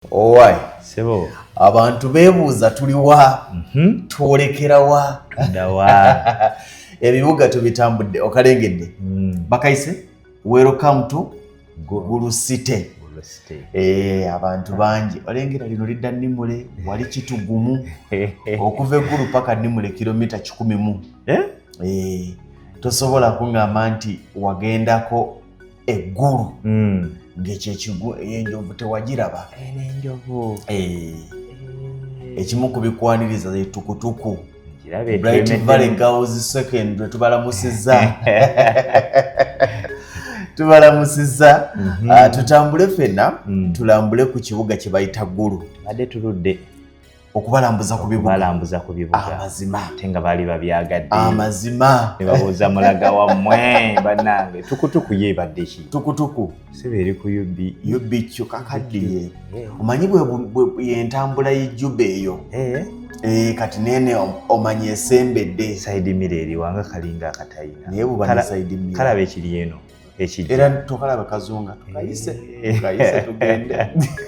Owai. Sebo. Abantu beebuuza tuliwa, twolekerawa? Dawa. Ebibuga tubitambudde, okalengedde. Bakayise welcome to Gulu City. Abantu bangi olengera lino lidda Nimule, wali Kitugumu. Okuva eggulu paka Nimule kilomita 100 mu. Eh? Tosobola kuŋŋamba nti wagendako eggulu ng'ekyo ekigu ey'enjovu tewagiraba. Enjovu. Ekimu ku bikwaniriza ye tukutuku. Ngirabe. Bright Valley Girls Secondary, tubalamusizza, tubalamusizza. Ah, tutambule ffenna, tulambule ku kibuga kye bayita Ggulu. Tubadde tuludde okubalambuza ku bibuga. Balambuza ku bibuga. Amazima. Ate nga baali babyagadde. Amazima. Ne babuuza mulaga wammwe. Bannange, tukutuku ye ebadde ki? Tukutuku. Siba eri ku UB. UBQ kakaddiye. Omanyi bwe yentambula y'ejjuba eyo. Kati nene omanyi esembedde. Side mirror eri wanga kalinga akatayina. Naye buba ne side mirror. Kalaba ekiri eno ekijja. Era tokalaba kazunga, tukayise. Tukayise tugende.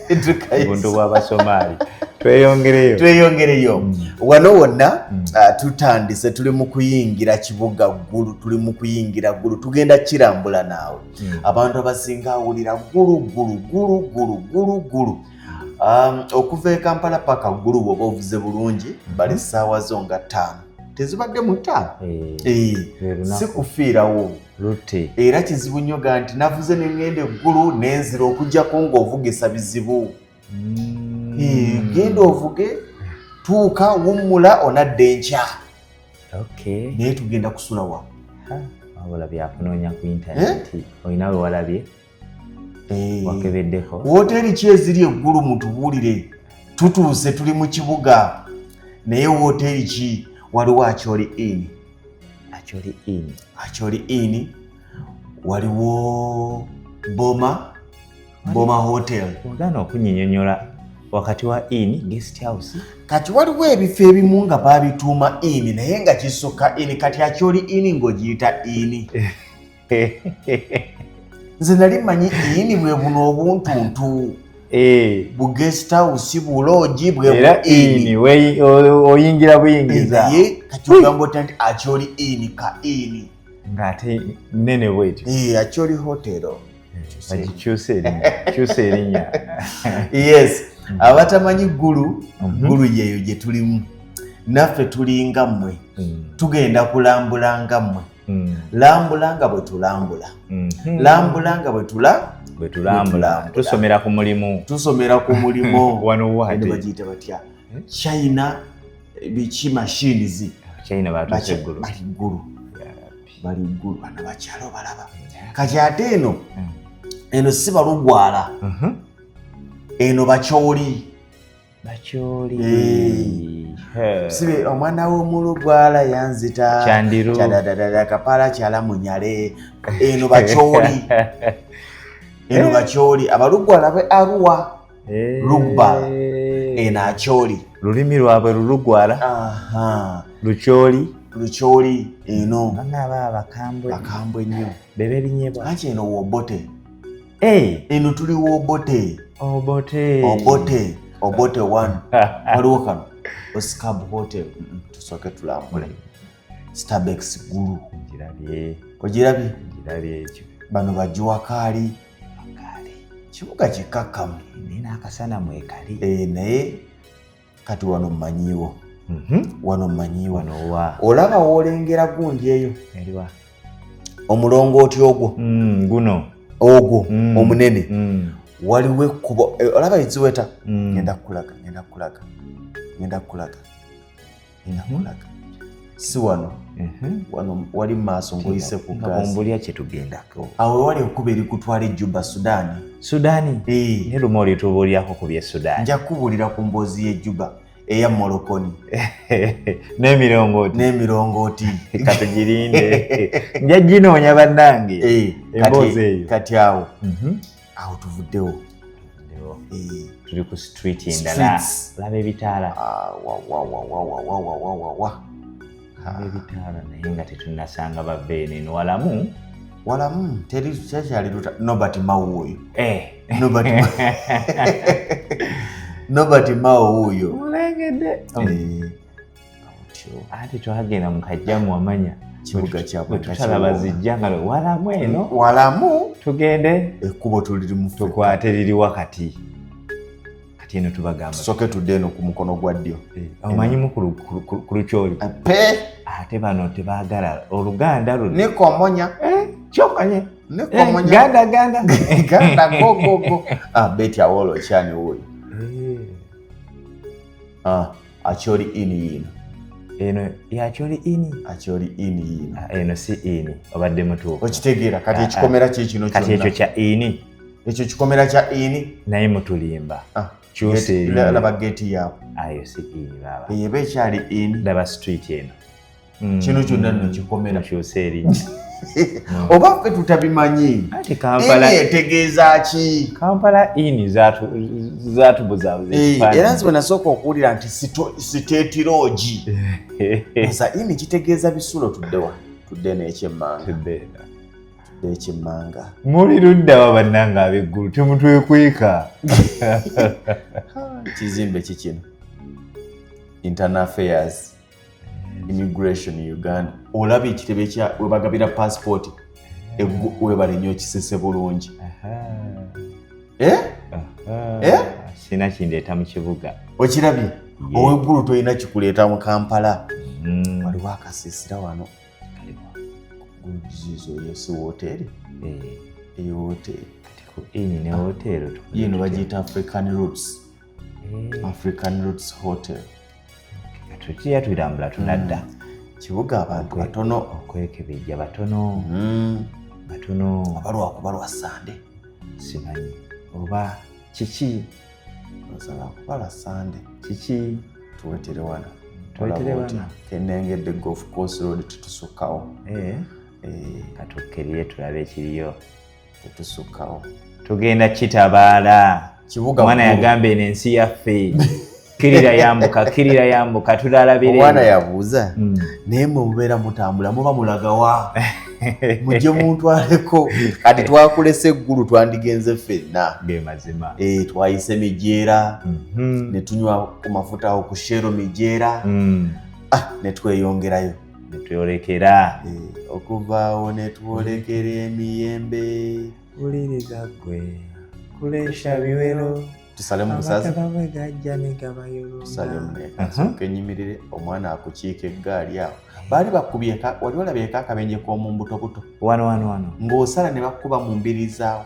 Tukayise. Buntu bw'Abasomaali. Tweyongereyo. Tweyongereyo. Wano wonna, tutandise, tuli mu kuyingira kibuga Ggulu, tuli mu kuyingira Ggulu, tugenda kirambula naawe. Abantu abasinga awulira Ggulu, Ggulu, Ggulu, Ggulu, Ggulu, Ggulu. Okuva e Kampala paka Ggulu bw'oba ovuze bulungi, bala essaawa zo nga 5, tezibadde mu 5. Lwe lunaku. Si kufiirawo. Lutte. Era kizibu nnyo ga nti navuze ne ŋŋenda eggulu nenzira, okuggyako ng'ovugisa bizibu. Genda ovuge, tuuka, wummula, onadda enkya. Naye tugenda kusula wa? Ha, wabula byakunoonya ku intaneti. Olina we walabye? Wakebeddeko? Woteeri ki eziri eggulu? Mutubuulire. Tutuuse, tuli mu kibuga, naye woteeri ki? Waliwo Acholi Inn. Acholi Inn. Acholi Inn, waliwo Boma Hotel. Wagaana okunyinyonyola wakati wa inn, guest house. Kati waliwo ebifo ebimu nga babituuma inn naye nga kisukka inn. Kati Acholi Inn ng'ogiyita inn, nze nali mmanyi inn bwe buno obuntuntu, bu guest house, bu lodge, bwe Era bu inn. Inn oyingira buyingiza. Naye kati ogamba otya nti Acholi Inn, ka inn? Ng'ate nene bwetyo. Acholi Hotel. Bagikyusa erinnya, kyusa erinnya. Yes, abatamanyi Ggulu, Ggulu yeeyo gye tulimu. Naffe tulinga mmwe, tugenda kulambula nga mmwe. Lambula nga bwe tulambula. Lambula nga bwe tula Bwe tulambula. Tulambula. Tusomera ku mulimu. Tusomera ku mulimu. Wano Eno waate bagiyita batya? China biki machines. China batuuse eggulu. Bali Ggulu, bali Ggulu. Bano bakyalo balaba kati ate eno. Eno si balugwala. Eno Bakyoli. Bakyoli. Sibe omwana w'omulugwala yanzita. Kyandiru. Kyadadadada kapala kyala munyale. Eno Bakyoli, eno Bakyoli. Abalugwala be Arua. Lugbala. Eno Akyoli. Lulimi lwabwe lulugwala. Aha. Lukyoli. Lukyoli eno. Bana aba bakambwe. Bakambwe nnyo. Bebe binyebwa. Anti eno Wobote. Eno tuli Wobote. Obote. Obote, Obote one. Waliwo kano Oscab Hotel. Tusooke tulambule Starbex Gulu. Ngirabye. Ogirabye? Ngirabye ekyo. Bano bajuwakaali. Bakaali. Kibuga kikakkamu. Naye n'akasana mwekali. Naye kati wano mmanyiiwo. Wano mmanyiiwo. Wano wa? Olaba woolengera gundi eyo? Eriwa? Omulongooti ogwo. Guno. Ogwo omunene. Waliwo ekkubo. Olaba eziweta? Ngenda kukulaga, ngenda kukulaga, ngenda kukulaga, ngenda kukulaga. Si wano? Wano wali mu maaso ng'oyise ku Nga gaasi. Bombulya kyetugendako. Awo wali ekkubo erikutwala ejjuba Sudaani. Sudaani? Naye lumu olitubuulyako ku by'e Sudaani. Nja kukubuulira ku mboozi y'ejjuba eya Molokoni. N'emirongooti. N'emirongooti. Katugirinde, nja ginoonya bannange. Emboozi eyo. Kati awo, awo tuvuddewo. Tuli ku street endala. Streets. Laba ebitaala. Ah, wa wa wa wa wa wa wa wa wa wa. Laba ebitaala, naye nga tetunnasanga baveene eno. Walamu. Walamu, teri kyakyali luta. Nobert Mao oyo. Eh. Nobert. Nobert Mao wuuyo. Mulengedde. Otyo. Ate twagenda mu kajjamu, wamanya. Kibuga kyabwe. Bwe tutalaba zijja nga walamu eno. Walamu. Tugende. Ekkubo tulirimu. Tukwate liri wakati. Kati eno tubagamba. Tusooke tudde eno ku mukono gwa ddyo. Omanyimu ku Lukyoli? Pe. Ate bano tebaagala oluganda luno. Nikomonya. Kyokanye. Nikomonya. Ganda ganda. Ganda go go go. Ah, Betty Awolo kyani wuuyo. Ah, Acholi Inn yiino. Eno y'Acholi Inn. Acholi Inn yiino. Ah, eno si inn, obadde mutuufu. Okitegeera kati? Ah, ekikomera ki kino? Kati ekyo kyonna kya inn. Ekyo kikomera kya inn. Naye mutulimba. Ah, Kyusa erinnya. Laba geeti yaabwe. Ayo si inn, baaba. Eyo eba ekyali inn. Laba street eno. Kino kyonna nno kikomera. Kyusa erinnya. Oba ffe tutabimanyi. Ate Kampala Inn etegeeza ki? Kampala Inn zatubuzaabuza. Era nze bwe nasooka okuwulira nti state lodge, nsa inn kitegeeza bisulo. Tuddewa? Tudde n'ekyemmanga. Tudde. Tudde ekyemmanga. Muli ludda wa bannange ab'eggulu? Temutwekweka. Kizimbe ki kino? Internal Affairs, Immigration Uganda. Olaba ekitebe kya webagabira passport. Webale nnyo, kisese bulungi. Eh? Eh? Sina kindeeta mu kibuga. Okirabye? Oweggulu tolina kikuleeta mu Kampala. Waliwo akasiisira wano. Guzizo yesi woteeri. Eyo woteeri. Kati ku inn ne woteeri tukole Yino tutya? Bagiyita African Roots. African Roots Hotel. Tukiya tulambula tunadda. Kibuga abantu batono. Okwekebejja batono. Batono. Abalwakuba lwa Sande. Simanyi oba kiki. Lwakuba lwa Sande. Kiki. Tuwetere wano. Tuwetere Olaba otya? wano. Kenengedde Golf Course Road, tetusukkawo. Katukkeriye tulabe ekiriyo. Tetusukkawo. Tugenda kitabaala. Kibuga Omwana Ggulu. yagamba eno ensi yaffe, kirira yambuka, kirira yambuka, tulalabire. Omwana yabuuza, naye mwe mubeera mutambula muba mulagawa? Mujje muntwaleko. Kati twakulesa eggulu, twandigenze ffenna. Ge mazima. Twayise Mijeera, ne tunywa ku mafuta awo ku Shell Mijeera. Ah, ne tweyongerayo. Netweyolekera. Okuvaawo ne twolekera emiyembe. Wuliriza gwe kulesha biwero. Tusalemu busazi. Amataba gajja ne gabayolonga. Tusalemu nesooka enyimirire. Omwana akukiika eggaali awo baali bakubyeka. Wali olabyeko akabenje k'omumbutobuto? Wano wano wano. Ng'osala ne bakuba mu mbiri zaawo.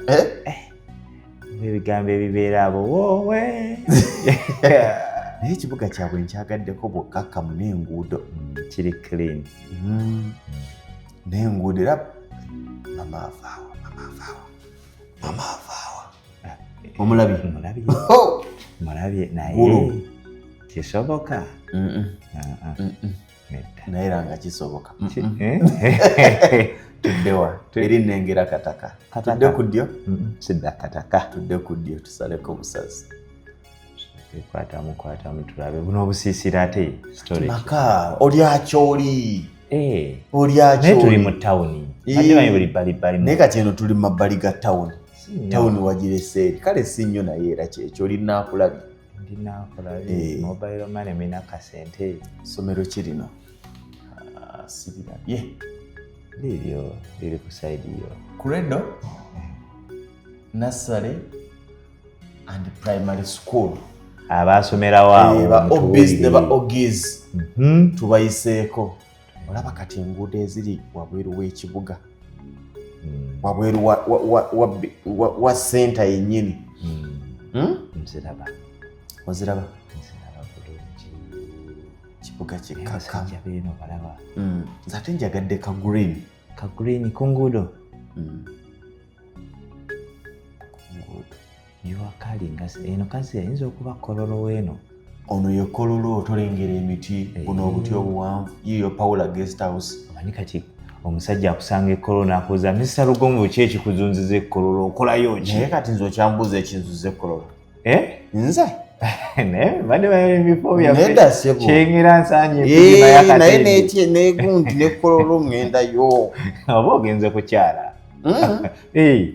Eh? Ebigambo ebibeera abo woowe. Naye ekibuga kyabwe nkyagaddeko bukkakkamu n'enguudo. Kiri clean. N'enguudo era. Mama avaawa, mama avaawa, mama avaawa, omulabye? Mulabye. Oh! Mulabye naye. Gulu. Kisoboka. Mm-mm. Ah, ah, Mm-mm. nedda. Naye era nga kisoboka. Eh? Tuddewa? Eri nnengera kataka. Kataka. Tudde ku ddyo. Sidda kataka. Tudde ku ddyo, tusaleko busazi. Kwatamu kwatamu tulabe buno obusiisira ate storage. Maka oli Akyoli. Oli Naye tuli mu Akyoli. tawuni. Badde manyi buli bbali bbali. Naye kati eno tuli mu mabbali ga tawuni. Si nnyo. Tawuni wagirese eri. Kale si nnyo, naye era kyekyo oli naakulabye. Ndi naakulabye. Mobile money mina kasente. Ssomero ki lino? Ah, sirirabye. Liryo liri ku side yo. Credo Nursery and Primary School. Abaasomerawo awo. Ba obis ne ba mutuwulire. ogis. Tubayiseeko. Olaba kati enguudo eziri wabweru w'ekibuga, wabweru wa center yennyini. Nziraba. Oziraba? Nziraba bulungi. Kibuga Naye kikkakkamu. abasajja beeno balaba. Nze ate njagadde ka green. Ka green ku nguudo. Ku nguudo. Yuwakali nga eno kazi ayinza okuba Kololo weeno. Ono ye Kololo, tolengera emiti, buno obuti obuwanvu? Yiyo Paula Guest House. Omanyi kati omusajja akusanga ekkololo n'akubuuza, "Mr Lugonvu, ki ekikuzunziza ekkololo? Okolayo ki?" Naye kati nze okyambuuza ekinzuza ekkololo? Eh? Nze? Naye badde bayera ebifo byaffe. Nedda ssebo. Kyengera nsangi. Eh, naye netye negundi nekkololo ŋŋendayo. Oba ogenze kukyala. Eh.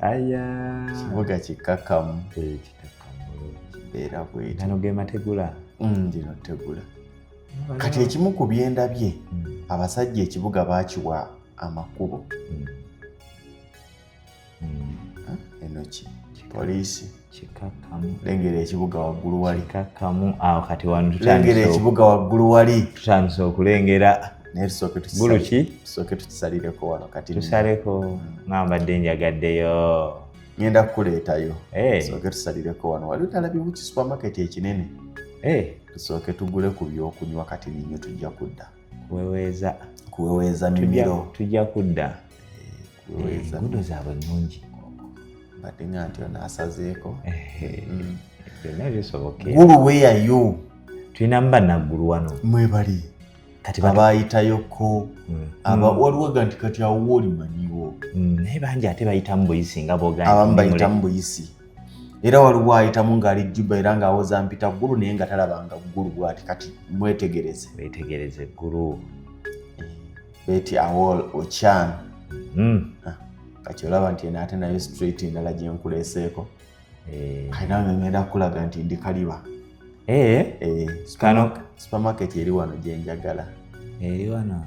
Aya, Kibuga kikakkamu. Kikakkamu bulungi. Kibeera bweti. Gano ge mategula. Ndino tegula. Kati ekimu ku byendabye, abasajja ekibuga baakiwa amakubo. Eno ki poliisi. Kikakkamu. Lengera ekibuga waggulu wali. Kikakkamu awo. Kati wano Lengera ekibuga waggulu wali. Tutandise okulengera. Naye tusooke Gulu ki? Tusooke tukisalireko wano kati. Tusaleko, nga mbadde njagaddeyo. Ngenda kukuleetayo. Eh. Tusooke tusalireko wano. Wali otalabye ki supermarket ekinene? Tusooke tugule ku byokunywa kati ninyo, tujja kudda. Kuweweeza. Kuweweeza mimiro. Tujja kudda. Kuweweeza. Enguudo zaabwe nnungi. Mbadde nga nti ono asazeeko. Byonna bisoboke. Gulu, where are you? Tulinamu bannaggulu wano. Mwebali. Kati Abayitayoko aba waliwo ga nti kati awo woolimanyiwo. Naye bangi ate bayitamu buyisi nga bwogambye. Abamu bayitamu buyisi, era waliwo ayitamu ng'ali Juba era ng'awoza mpita Ggulu, naye nga talabanga Ggulu bw'ati. Kati mwetegereze. Wetegereze eggulu. Beti Awol Ochan. Kati olaba nti eno ate nayo street endala gye nkuleeseeko. Kati nange ngenda kukulaga nti ndi kaliba. Kano Supermarket eri wano gye njagala. Eri wano.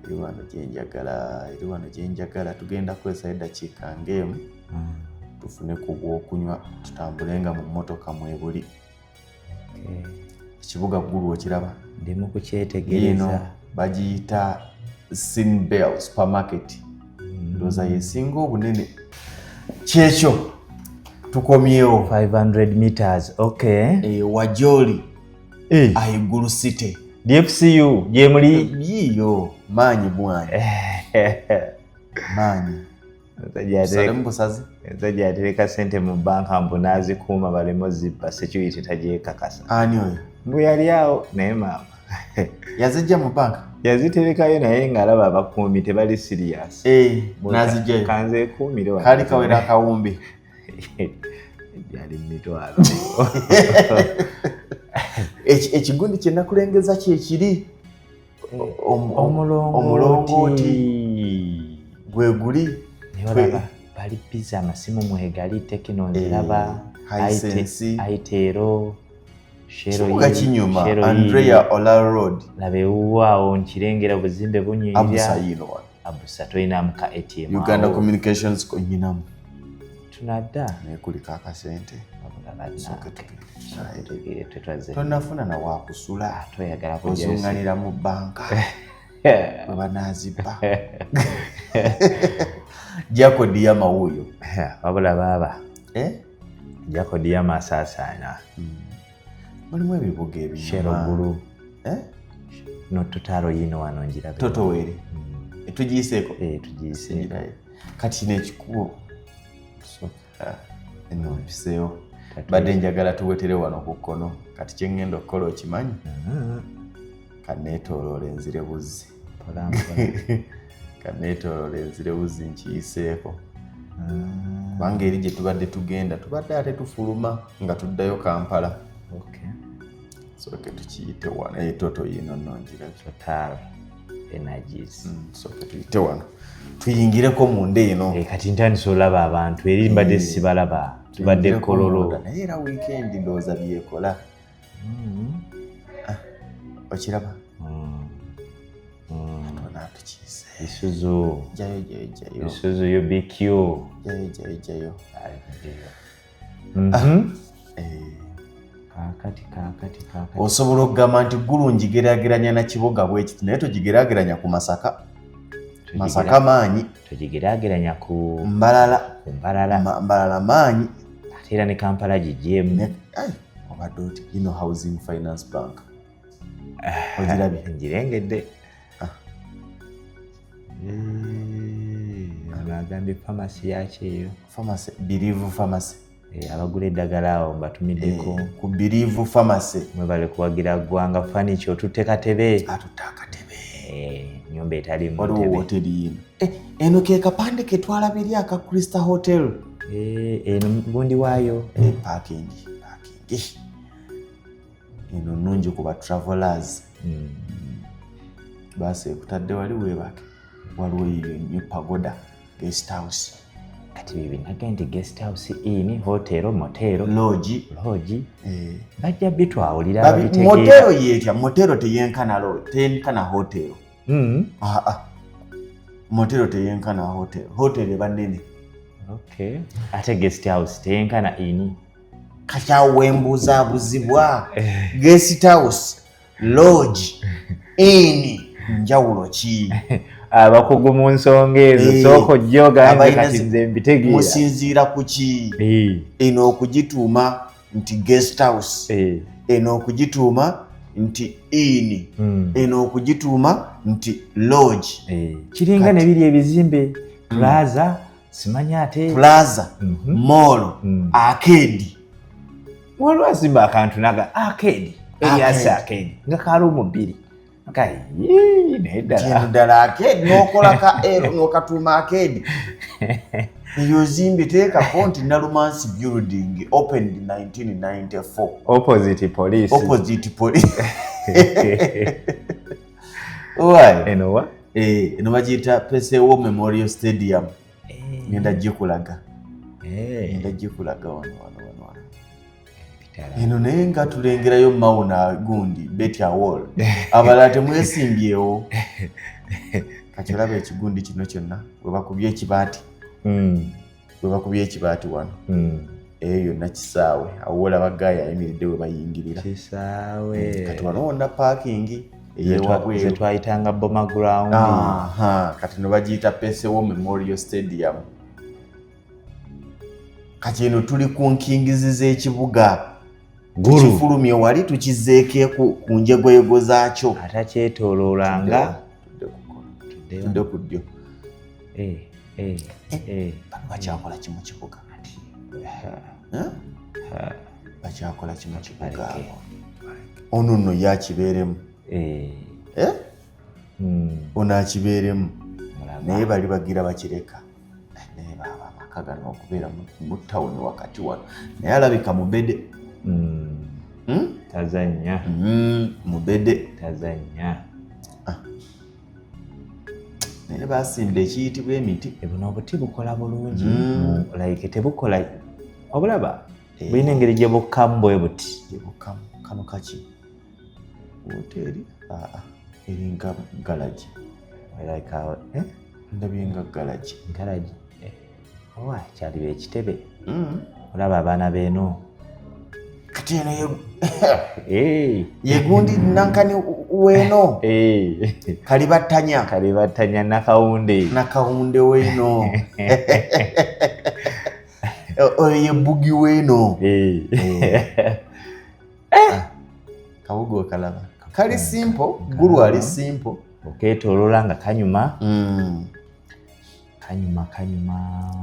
Eri wano gye njagala, eri wano gye njagala. Tugenda kukozesa eddakiika ng'emu tufune ku bwokunywa, tutambulenga mu mmotoka mwebuli. Ekibuga Ggulu okiraba? Ndi mu Eno kukyetegereza. Bagiyita Sinbel Supermarket. Ndowooza yesinga obunene. Kyekyo, tukomyewo. 500 meters, okay. Wajoli aigulu city. DFCU gyemuli. Yiiyo, maanyi bwanyi maanyi. Tusalemu busazi. Omusajja yatereka sente mu banka mbu n'azikuuma baleme ozibba, security tagyekakasa. Ani oyo? Mbu yali awo naye maama. Yazijja mu banka? Yaziterekayo naye ng'alaba abakuumi tebali serious. N'azijjayo. Kanze ekuumire wano. Kaali kawera akawumbi. Gyali mu mitwalo. Ekigundi kye nakulengeza kyekiri. Omulongooti. Omulongooti gwe guli. Naye olaba bali biza, amasimu mwegali, Tecno nziraba. Hisense. Itel. Kibuga kinyuma. Andrea Ola Road. Laba ewuwaawo, nkirengera obuzimbe Abusa. Bunyirira. Yino wano. Abusa tolinamu ka ATM Uganda awo? Communications nyinamu. Tunadda. Naye kuliko akasente. Wabula Sooke bannange. tugende. Sooke tugende, tetwazze. Tonafuna na wakusula. Toyagala kujjayo. Ozunganira mu banka bwe banaazibba. Jako Diyama wuuyo. Wabula baaba. Eh? Jako Diyama asaasaana. Mulimu ebibuga ebinyuma. Shell Gulu. Eh? No Total yino wano njirabe. Total weeri? Tugiyiseeko. Tugiyiseeko. Ngirayo. Kati kino ekikubo eno mpiseewo, badde njagala tuwetere wano ku kkono. Kati kyeŋŋenda okukola okimanyi? Kaneetooloola enzire buzzi. Mpola mpola. Kaneetooloola enzire buzzi, nkiyiseeko, kubanga eri gye tubadde tugenda tubadde ate tufuluma nga tuddayo Kampala. Sooke tukiyite wano. Total yino nno ngirabye. Total Energies. Sooke tuyite wano, tuyingireko munda eno. Kati ntandise olaba abantu, eri mbadde sibalaba, tubadde Tuyingireko Kololo. munda. Naye era wiikendi ndowooza byekola. Okiraba? Tona tukiise. Isuzu. Jayo, jayo, jayo. Isuzu UBQ. Jayo, jayo, jayo. Kaakati kaakati kaakati. Osobola okugamba nti Ggulu ngigeraageranya na kibuga bwe kiti, naye togigeraageranya ku Masaka. Masaka maanyi. Togigeraageranya ku Mbalala. Ku Mbalala. Mbalala maanyi. Ate era ne Kampala gigyemu. Ai, obadde oti ino Housing Finance Bank ogirabye? Ngirengedde. Ah. Ono agambye famasi yakyeyo. Pharmacy, Birivu Pharmacy. Abagula eddagala awo mbatumiddeko. Ku Birivu Pharmacy. Mwebale kuwagira ggwanga. Faniki otutte katebe. Atutte akatebe. Nyumba etali mu Waliwo ntebe. woteri yino. Eno ke kapande ke twalabiri aka Crystal Hotel. Eno gundi waayo. Parking, parking eno nnungi ku ba travelers. Baasi ekutadde wali weebake. Waliwo eyo New Pagoda Guest House. Kati bibinage nti guest house, inn, hotel, motel, lodge. Lodge. Eh. Bajja bitwawulira. Motel yetya? Motel teyenkana lodge, teyenkana hotel. Ah, motel teyenkana hotel. Hotel eba nnene. Okay, ate guest house teyenkana inn? Kati awo wembuzaabuzibwa. Guest house, lodge, inn, njawulo ki? Abakugu mu nsonga ezo, sooka ojja ogambe. Kati nze mbitegeera. Musinziira ku ki eno okugituuma nti guest house, eno okugituuma nti inn, eno okugituuma nti lodge? Kiringa ne biri ebizimbe, plaza, simanyi ate. Plaza, mall, arcade. Waliwo azimba akantu naga arcade, eryasi arcade nga kalumu bbiri. Naye ddala ddala ddala arcade n'okola ka L n'okatuuma arcade. Eyo ozimbye, teekako nti Nalumansi building opened 1994. Opposite police. Opposite police. Why? Eno wa? Eh, eno bagiyita Pesewo Memorial Stadium. Ngenda gikulaga. Ngenda gikulaga wano wano wano wano. Eno naye nga tulengerayo Mauna gundi Betty Awol. Abalala temwesimbyewo. Kati olaba ekigundi kino kyonna we bakubye ekibaati. We bakubye ekibaati wano. Eyo yonna kisaawe. Awo olaba guy ayimiridde we bayingirira. Kisaawe. Kati wano wonna parking eyewabweru. Ze twayitanga boma ground. Aha, kati no bagiyita Pesewo Memorial Stadium. Kati eno tuli ku nkingizi z'ekibuga. Gulu. Tukifulumye wali tukizeeko ku njegoyego zaakyo. Ate akyetooloolanga. Tudde ku kkono. Tudde ku ddyo. Bano bakyakola kimu kibuga. Eh? Bakyakola kimu kibuga. Baleke. Ono nno ye akibeeremu. Eh? Ono akibeeremu. Mulaba. Naye bali bagira bakireka. Naye baaba amaka gano okubeera mu tawuni wakati wano. Naye alabika mubede. Tazanya. Mubede. Tazanya. Naye basimba ekiyitibwa emiti. Buno obuti bukola bulungi. Like tebukola, obulaba bulina engeri gye bukkamu bwe buti. Gye bukkamu. Kano kaki? Woteeri? Aa, eringa garage. Like, eh? Ndabye nga garage. Garage. Owa kyaliba ekitebe. Olaba abaana beeno. Kati eno ye gundi nankani weeno. Kalibattanya. Kalibattanya Nakawunde. Nakawunde weeno. Oyo ye bugi weeno. Kabuga okalaba. Kali simple, Gulu ali simple. Okeetooloola nga kanyuma. Kanyuma kanyuma.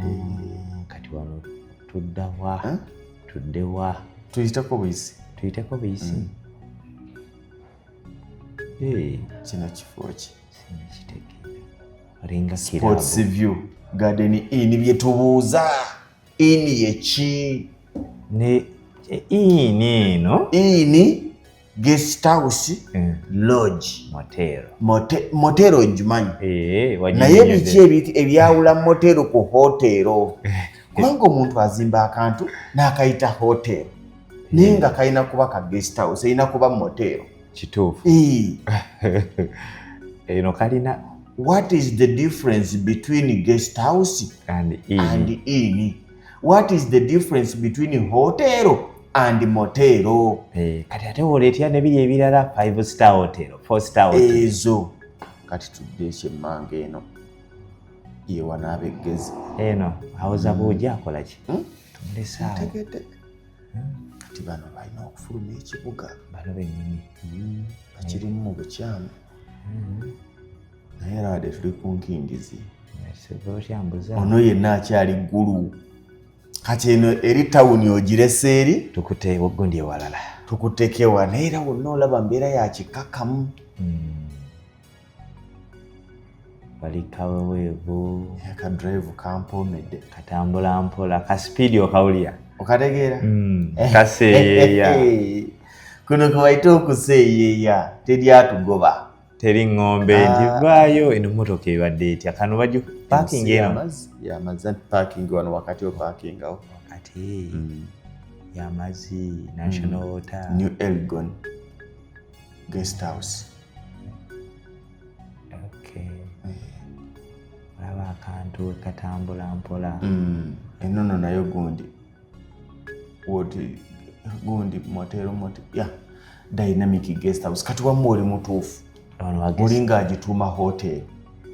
Kati wano tudda wa? Eh? Tudde wa? Tuyiteko buyisi. Tuyiteko buyisi. Kino kifo ki? Sinkitegeera. Olinga Sports kirabo. View Garden Inn bye tubuuza. Inn ye ki? Ne inn eno. Inn, guest house, lodge. Motel. Motel ogimanyi. Waginyonyodde. Naye biki ebyawula motel ku hotel? Kubanga omuntu azimba akantu n'akayita hotel. Naye nga kalina kuba ka guest house, erina kuba motel. Kituufu. Eno kalina. What is the difference between guest house and inn? And inn? What is the difference between hotel and motel? Kati ate woleetera ne biri ebirala, 5 star hotel, 4 star hotel. Ezo. Kati tudde ekyemmanga eno. Ye wanaaba eggezi. Eno awoza buugi akola ki? Hmm? Tumulese awo. Ntegedde. Kati bano balina okufuluma ekibuga. Bano bennyini. Bakirimu mu bukyamu. Naye era wadde tuli ku nkingizi. Otya mbuza? Ono yenna akyali Ggulu. Kati eno eri tawuni ogirese eri. Tukute gundi ewalala. Tukutekewa naye era wonna olaba mbeera ya kikakamu. Bali kaweweevu. Aka drive kampoomedde. Katambula mpola, ka speed okawulira. Okategeera? Kaseeyeeya. Kuno kwe bayita okuseeyeeya, teri atugoba. Teri ŋŋombe nti Ah. vaayo. Eno motoka ebadde etya? Kano bagi parking eno. Yamazzi, yamazzi, anti parking wano wakati oparkingawo. Wakati yamazzi, National Water. New Elgon Guest House. Okay, olaba akantu katambula mpola. Enono nayo gundi woti gundi motel motel ya Dynamic Guest House. Kati wamma oli mutuufu. Wano wagesi. Oli ng'agituuma hotel.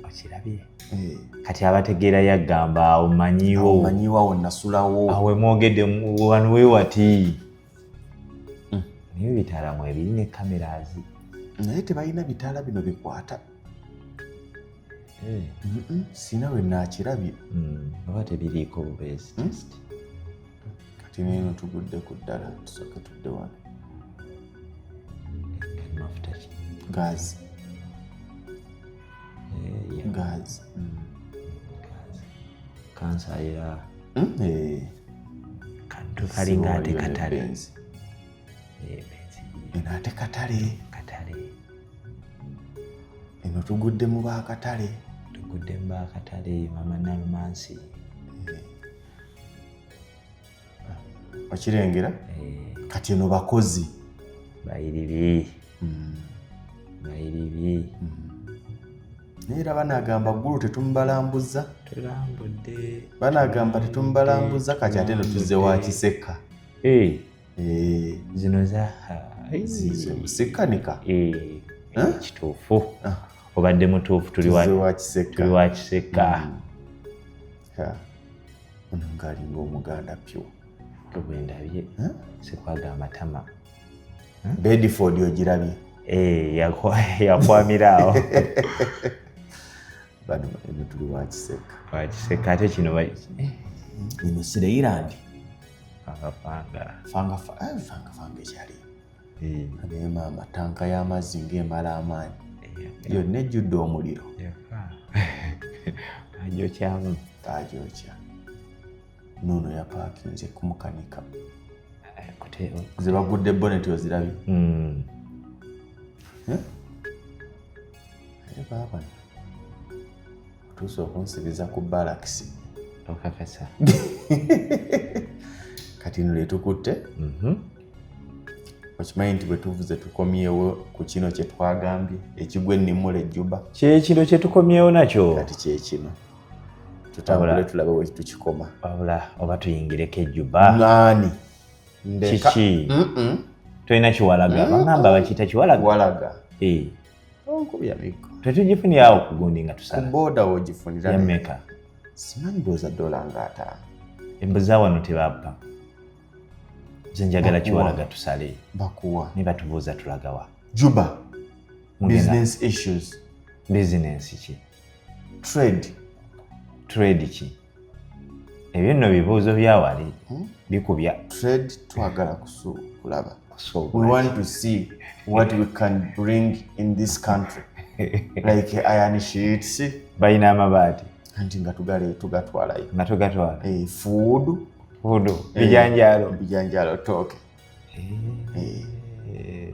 Okirabye? Kati abategeera yagamba awo manyiwo. Omanyiwawo, nasulawo. Awo mwogedde wano wewati, naye ebitaala mwebiri ne cameras. Naye tebalina bitaala bino bikwata. Sina we naakirabye. Oba tebiriiko bubeezi just. Kati neeno tugudde ku ddala, tusooke tudde wano. Gali mafuta ki? Gas. Eh, ya. Gas. Gas. Kansayira. Kantu kalinga ate Siwaliyo ne katale. Benz. Eh, Benz. Eno ate katale. Katale. Eno tugudde mu baakatale. Tugudde mu bakatale, mama Nalumansi. Okirengera? Eh, Kati eno bakozi. Bayiribi, bayiribi. Naye era banaagamba Ggulu tetumubalambuza. Tulambudde. Banaagamba tetumubalambuza. Kati ate eno tuzze wa Kiseka. Eh, Eh, zino za zize musikanika. Eh, Huh? kituufu. Ah. Obadde mutuufu, tuli Tuzze wa wa Kiseka. Tuli wa Kiseka. Ha. Ono ng'alinga Omuganda pyo. Bwe ndabye sikwaga amatama. Bedford ogirabye? Eh, yakwamira awo. Bano eno tuli wa Kiseka. Wa Kiseka, ate kino Eno Sireirand. Fangafanga. Fanga fanga fanga ekyali. Eh, Naye maama, tanka y'amazzi ng'emala amaanyi. Eh, Yonna ejjudde omuliro. Yafa, bagyokyamu. Bagyokya. Noono yapaakinze kumukanika. Eh, Ze bagudde bonnet ozirabye? Eh? Naye baabano otuuse okunsibiza ku balakisi. Okakasa? Kati ino letukutte. Okimanyi nti bwe tuvuze tukomyewo ku kino kye twagambye ekigwa ennimula ejjuba. Kyekino kyetukomyewo nakyo. Kati kyekino, tutambule. Wabula. Tulabe we tukikoma. Wabula oba tuyingireko ejjuba. Naani ndeka. Kiki? Mm-mm. Tolina kiwalaga, bagamba bakiyita kiwalaga. Walaga. Eh, Onkubya miggo. Tetugifunire awo ku gundi nga Ku tusala. booda wogifunira. Yameka? Simanyi, ndowooza dola nga 50. Embuza wano tebabba, nze njagala Bakuwa. kiwalaga tusale. Bakuwa. Ne batubuuza tulagawa? Juba. Mugenda. Business issues. Bizinensi ki? Trade. Trade ki? Ebyo nno bibuuzo byawali bikubya. Trade, twagala kulaba. We Kusuubula. want to see what we can bring in this country, like iron sheets. Balina amabaati? Anti nga tugale tugatwalayo. Nga tugatwala. Eh, food. Food, bijanjaalo. Bijanjaalo, tooke. Eh,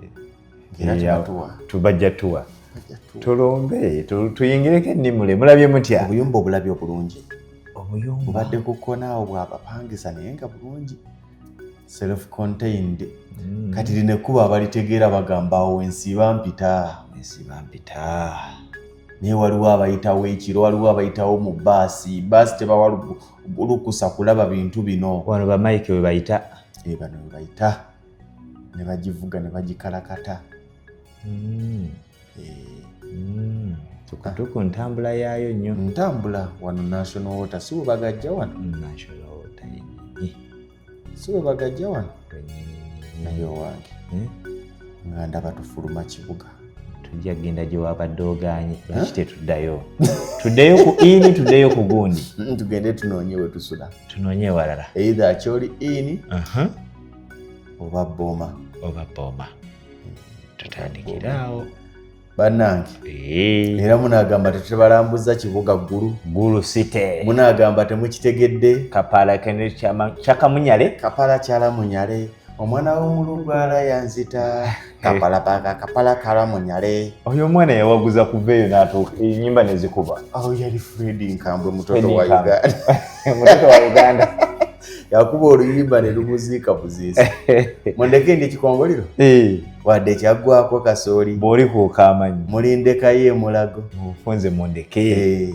Era Eh, tubatuwa. Tubajja tuwa. Bajja tuwa. Tulumbe tuyingireko ennimule, mulabye mutya? Obuyumba obulabye obulungi? Obuyumba. Bubadde ku kkonaawo bwabapangisa, naye nga bulungi, self contained. Kati lino ekkubo abalitegeera bagamba awo ensiiba mpita. Ensiba mpita. Naye waliwo abayitawo ekiro, waliwo abayitawo mu baasi. Baasi tebawa lukusa kulaba bintu bino. Wano bamayike we bayita. E, bano we bayita ne bagivuga ne bagikalakata. Eh, Tukutuku ntambula yaayo nnyo. Ntambula wano National Water, si we bagajja wano? National Water yennyini. Si we bagajja wano? Wennyini. Naye owange, Eh? nga ndaba tufuluma kibuga. Tujja kugenda gye wabadde ogaanye. Lwaki tetuddayo? Tuddeyo ku ini, tuddeyo ku gundi. Tugende tunoonye we tusula. Tunoonye ewalala. Either Acholi Inn oba Boma. Oba Boma, tutandikire awo. Bannange, Eh, era munaagamba tetubalambuza kibuga Ggulu. Gulu City. Munaagamba temukitegedde. Kapala kyakamunyale. Kapala kyalamunyale. Omwana w'omulugwala yanzita kapalapaka kapala kalamunyale. Oyo omwana yawaguza kuva eyo n'atuuka enyimba nezikuba. Awo yali Fredi Nkambwe, mutoto Freddie wa Nkambwe. Uganda. Mutoto wa Uganda. Yakuba oluyimba ne lumuziika buziisi. Mundeke ndi ekikongoliro wadde kyaggwako kasooli. Bw'oli kuuka amanyi. Mulindekayo emulago. Mubufunze mundeke.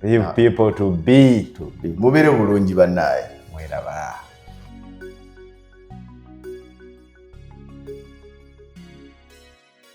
Leave Ah. people to be. Mubeere bulungi bannaaye. Mweraba.